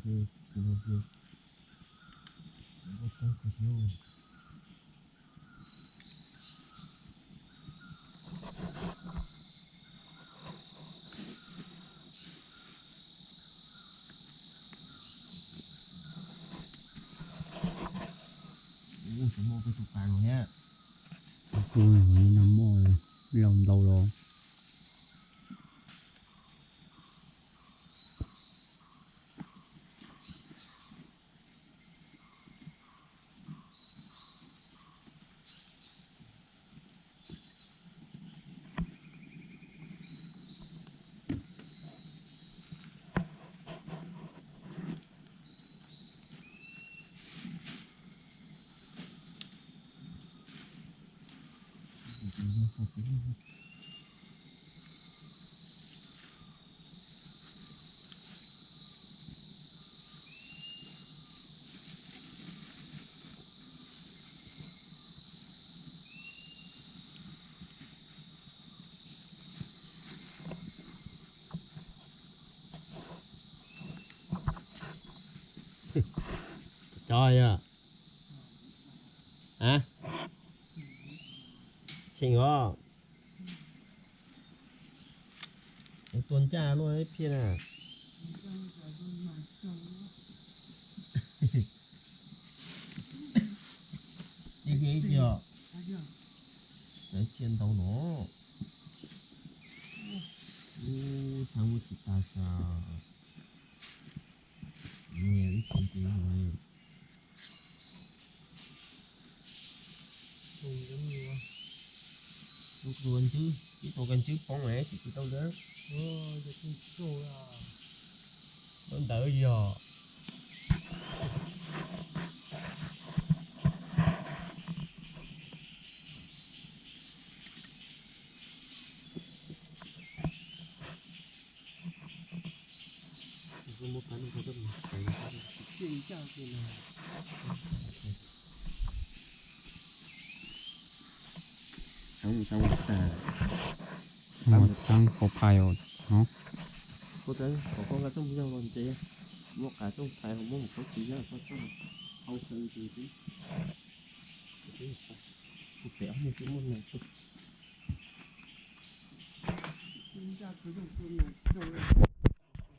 Kuv no muaj laus ntau los. Cov yog a, tshee os, tua ncaj luaj ib phiaj na. Ib ib yog txawv cia ntau no. Ub, txhab muab tsis tas sas. Ib tsis ntxiv. Tus ntawd ib tug ka ntswb poob es tsis tsis tau ntawd. Ntawd yog Mus txeeb qhov phais os. Qhov koj nqa rooj yog los ntsev, muab qas rooj phais ho muab mus khaub tsis yog koj txoj hau xeev ntsis xwb. Kuv pem ob niag twb muaj neeg.